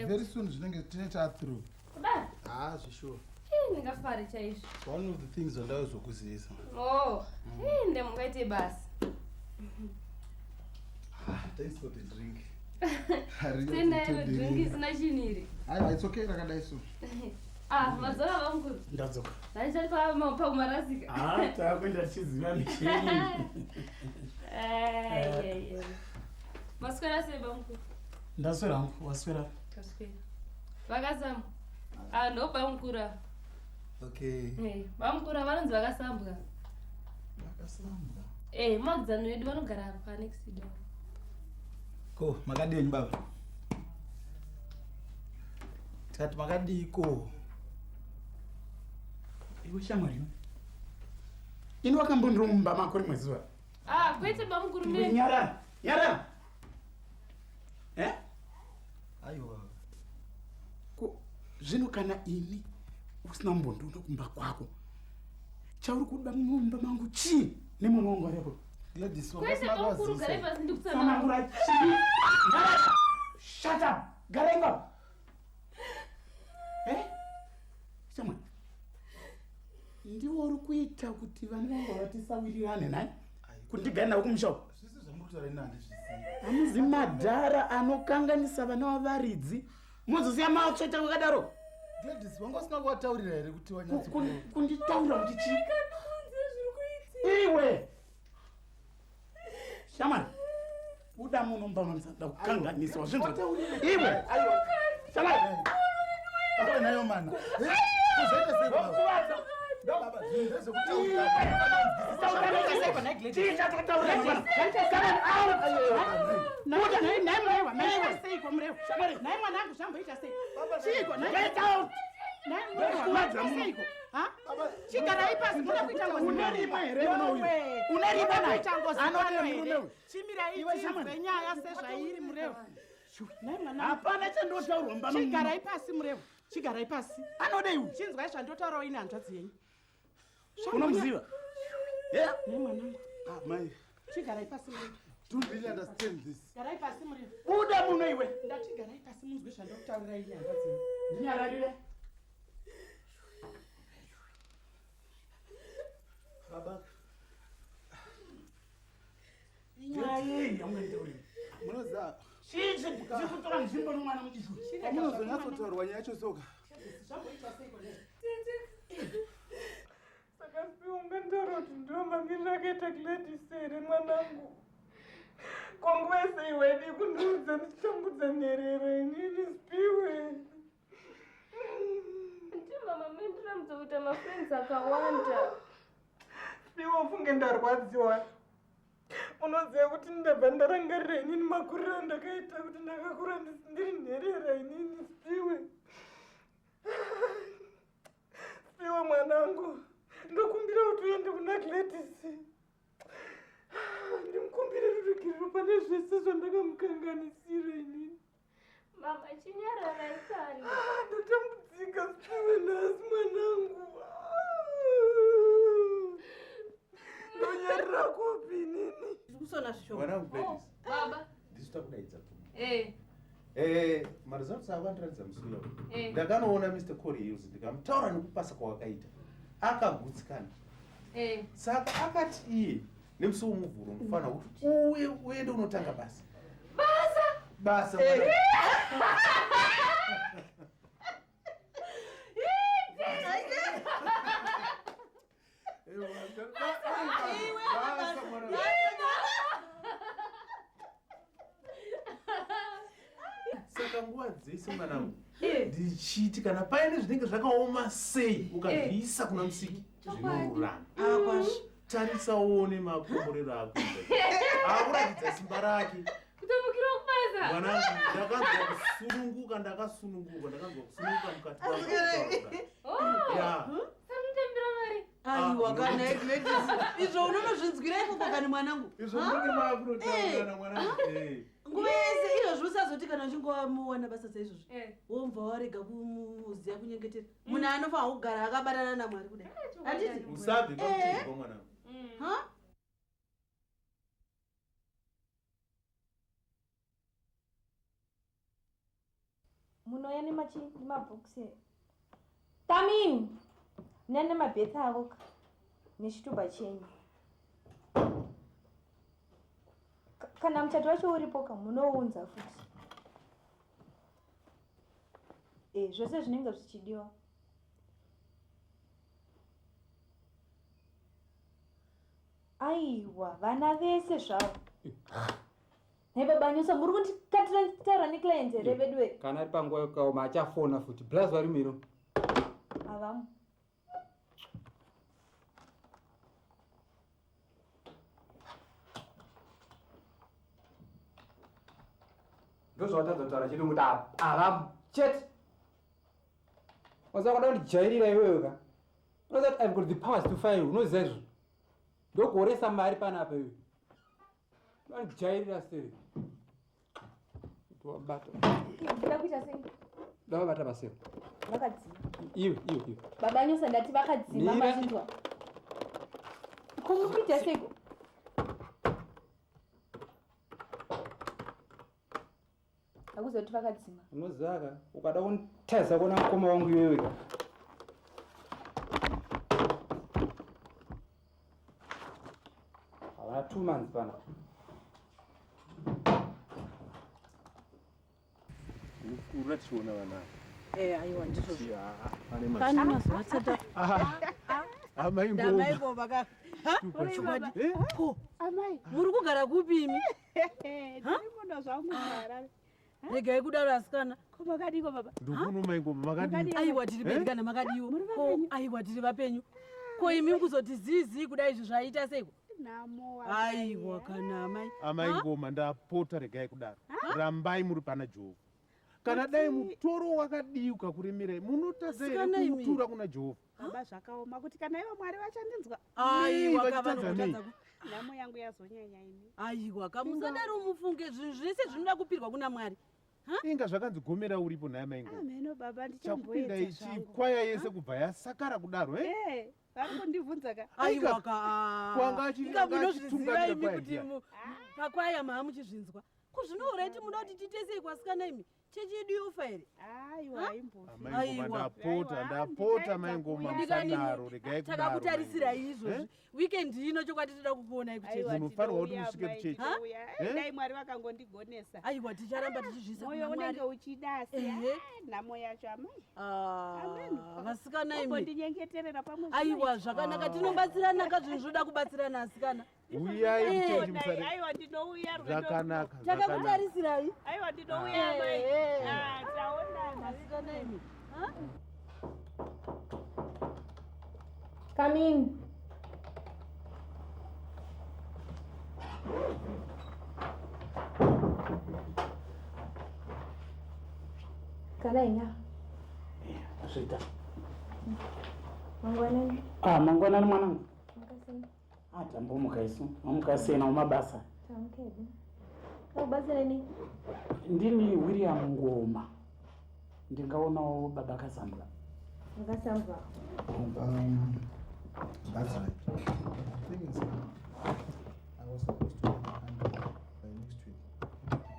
Very soon zvinenge tine ta through. Kudai? Ah, zvisure. Eh, ndingafare chaizvo. One of the things zvandazokuzivisa. Oh, eh, ndamungaite basa. Ah, thanks for the drink. Tenda iro drink isina chiniri. Aiwa, it's okay rakadai so. Ah, madzoka vamukuru. Ndadzoka. Zvandichati pa pakumarasika. Ah, takuenda tichiziva michini. Eh, Maswera sei bamukuru? Ndaswera hangu, waswera. Taswera. Vakasambwa. Ah, ndo bamukuru ava. Okay. Eh, bamukuru ava vanonzi vakasambwa. Vakasambwa. Eh, magdzano edu vanogara apa next door. Ko, makadii henyu baba? Tikati makadii ko? Iwe shamwari iwe. Ini wakambondiro mumba mako rimwe zuva. Ah, kwete bamukuru Iwe me. nyarara, nyarara. Eh? Aiwa. Ko zvino kana ini usina kumbondiona kumba kwako. Chauri kuda mumba mangu chii nemwana wangu aripo? Gladys, Kwete bamukuru garai pasi ndikutsanangura. Tsanangura chii? Nyarara. Shut up. Gara ipapo. Eh? Shamwari. Ndiwe uri kuita kuti vana vangu vatisawirirane nhai? Kundigara navo kumusha uko. Zvese zvamuri kutaura ini handizvizivi. Hamuzi madhara anokanganisa vana vavaridzi. Mozosiya matsveta kwakadaro. Gladys, wanga usina kuvataurira here kuti wanyatso Kunditaurira kuti chii? Kanonzi zviri kuitika. Iwe. Shamwari. Buda muno mumba mangu ndisada kukanganiswa zvinhu. Iwe. Aiwa. Shamwari. Baba nayo mana. Eh, Kuzoita sei baba? Baba, zvinhu ndezvekutaurira. Chii chatataura mwana? Come on out. Buda. Seiko murewa nhai mwanangu zvamboita sei chiiko Get out. nhai seiko chigarai pasi muda kuita ngozi Une rima here mwana uyu? Une rima Muda naye? kuita ngozi Anode pano murume here uyu. chimirai Iwe tinzwe shamwari. nyaya sezvairi murewa nhai mwanangu Hapana chandotaurwa mumba mangu. chigarai pasi murewa chigarai pasi Anode uyu. chinzwai zvandotaurawo ini hanzvadzi yenyu Unomuziva? Yeah. nhai mwanangu Ah, mai. chigarai pasi murewa Don't really understand this. garai pasi murewa Buda muno iwe. ndati garai pasi munzwe zvandokutaurirai ini hanzvadzi yenyu Ndinyararire. Baba, Inyaya yei yamunganitaurira? munoziva Chii chiri kutora nzvimbo nomwana mudiki uyu? pamunozonyatsotaurwa nyaya yacho soka. zvamboitwa seiko nei Saka sipiwe unganditaura kuti ndiwo mamiriro akaita Gladys here mwanangu? Ko nguva sei waidii kundiudza ndichitambudza nherera inini sipiwe? Ndi mama mendiramudza kuita mafriends akawanda. Sipiwe ufunge ndarwadziwa. Unoziva kuti ndabva ndarangarira inini makuriro andakaita kuti ndakakura ndiri nherera inini sipiwe. Sipiwe mwanangu, ndokumbira kuti uende kuna Gladys. Ndimukumbire ruregerero pane zvese zvandakamukanganisira inini. Mama chinyararai kani. Ah, Ndatambudzika sipiwe nhasi mwanangu. Ndonyarira kupi inini? kusona zvishoma Mwanangu Gladys, Oh, baba. ndisu takudaidza kuno. Eh, Eh, maresults ako andiratidza musi uya. eh. Ndakanoona Mr. Corey Hills ndikamutaura nekupasa kwawakaita. Akagutsikana. Eh. Saka akati iye nemusi womuvhuro unofanira kuti uye uende unotanga basa. Basa. Basa mwanangu. Basa mwanangu. Saka nguva dzese mwanangu Eh. ndichiti kana paine zvinenge zvakaoma sei ukazviisa kuna musiki zvinorurama. akwazvo Tarisa uone makomborero ako. Akuratidza simba rake. Kutomukira kubasa. Mwanangu ndakanzwa kusununguka ndakasununguka ndakanzwa kusununguka mukati mangu. Oh. Ya. Sanotambira mari. aiwa kana Gladys izvo unonozvinzwira ikoko kani mwanangu Izvo munenge makunotaurana mwanangu. Eh. nguva yese izvozvi usazoti kana uchinge wamuwana basa saizvozvi Eh. womva warega kumuziya kunyengetera munhu anofanira kugara akabatana namwari kudai Handiti? Usabve pakutirwa mwanangu. Mm. ha Munouya nemachi nemabooks Come in. Mune nemabheti avo ka nechitupa chenyu. Kana muchato wacho uripo ka munounza futi. Eh, zvose zvinenge zvichidiwa. Aiwa, vana vese zvavo. Nhai baba Nyusa, muri kundikatira ndichitaura neclient here veduwe? Kana ari panguva yekukaoma achafona futi. Blaz vari miro. Havamo. Ndozvawatadza kutaura chete kuti havamo chete. Waza kuda kundijairira iwewe ka. Unoziva kuti I've got the powers to fire you. Unoziva izvo. Ndokuoresa mari panapa iwe. Vandijairira sei? Wabata. Ndoda kuita sei? Ndavabata pasero. Vakadzima. Iwe, iwe, iwe. Baba Nyosa ndati vakadzima mazvinzwa. Ko muri kuita seiko? Akuziva kuti vakadzima. Unoziva ka, ukada kunditadza kuona mukoma wangu iwewe ka. Havana 2 months pana. Kura tichiona vana. Eh, aiwa ndizvo. Pane Pane mazuva atatu. Amai ngoma. Ndamaingoma ka. Ha? Chokwadi. Ko. Amai. Muri kugara kupi imi? Ndiri muno zvangu muHarare. Regai kudaro asikana. Ko makadiko baba? Ndikuno mai ngoma makadii? Aiwa tiri Eh? pedu kana makadiwo. Ko aiwa tiri vapenyu. Ko imi kuzoti zii kudai izvi zvaita seiko? Nhamo. Aiwa kana amai. Amai ngoma ndapota regai kudaro. Rambai muri pana Jehovha. Kana dai mutoro wakadii ukakuremerai munotadza here Asikana imi. kuutura kuna Jehovha? Baba zvakaoma kuti kana ivo Mwari vachandinzwa. Aiwa Nei, ka vachitadza nei? vanokutadza. Nhamo yangu yazonyanya ini. Aiwa ka musadaro mufunge zvinhu zvese zvinoda kupirwa kuna Mwari. Inga zvakanzi gomera uripo nhai amai ngoma. Ameno baba Chakupinda ndichamboedza ichi zvangu. kwaya yese kubva yasakara kudaro eh? Eh, vari kundibvunza ka. Aiwa ka. Kwanga achi- Inga anga munozviziva achitungamira imi kwaya kuti ndiani? pakwaya mahamuchizvinzwa. Ko zvinouraiti muda kuti tiite sei kwasikana imi? Chechi yedu yofa here? Aiwa haimbofi. Amai ngoma ndapota ndapota amai ngoma musadaro regai kudaro. Takakutarisirai Eh? izvozvi. Weekend ino chokwadi toda kukuonai kuchechi. Aiwa, Munofanirwa kuti tinouya, musvike amai, kuchechi. tinouya. Eh? Dai Mwari vakangondigonesa. Aiwa ticharamba tichizviisa Moyo kuna unenge Mwari. uchida asi Ehe. ah, nhamo yacho amai. Ah, vasikana imi. Umbondinyengeterera pamwe Aiwa zvakanaka tinobatsirana ka zvinhu zvoda kubatsirana asikana. Uyai kuchechi musare. Aiwa ndinouya rwendo. Zvakanaka zvakanaka. Takakutarisirai. Aiwa ndinouya amai. Ah, taonana. Vasikana imi. Come in. Kana ina. Zvita. Mangwanani. Ah, mangwanani mwanangu. Makasei. Ah, tambomuka isu. Mamuka sei nawo mabasa. Tamukedi. Kakubatsira nei? Ndini William Ngoma. Ndingaonawo baba Kazambwa. Makasambwa. That's right. The thing is, I was supposed to leave the country by next week.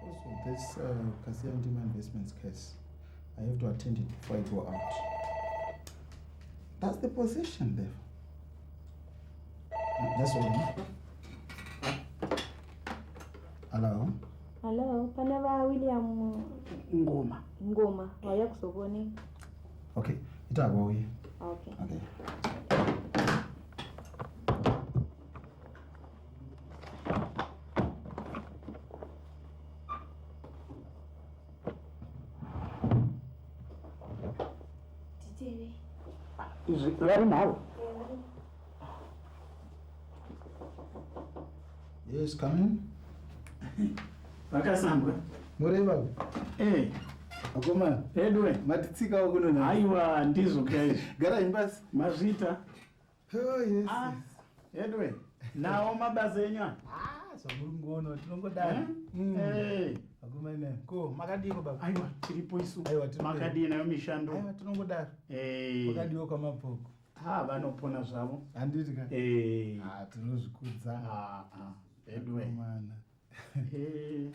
Also, this Kasia Ndima Investments case, I have to attend it before I go out. That's the position, therefore. That's all. Hello? Hello, pana va William Ngoma. Ngoma vauya kuzokuonei. Okay, itakuuya. Okay. Okay. Titiri. Izvi vari mhavo. Yes, come in. Vakasambwa. Mureva. Eh. Akomana. Edwe. Matitsikawo kuno nhasi. Aiwa, ndizvo kaizvi. Gara imbasi. Mazvita. Oh, yes. Ah, Edwe. Nawo mabasa enyu aya. Ah, zvamuri kungoona tinongodaro. Eh. Akomana. Ko, makadiko baba? Aiwa, tiripo isu. Aiwa, tiri Makadii nayo mishando. Aiwa, tinongodaro. Eh. Makadiwo kwamabhuku. Ah, vanopona zvavo. Handiti ka? Eh. Ah, tinozvikudza. Ah, ah. Edwe. Akomana. Eh.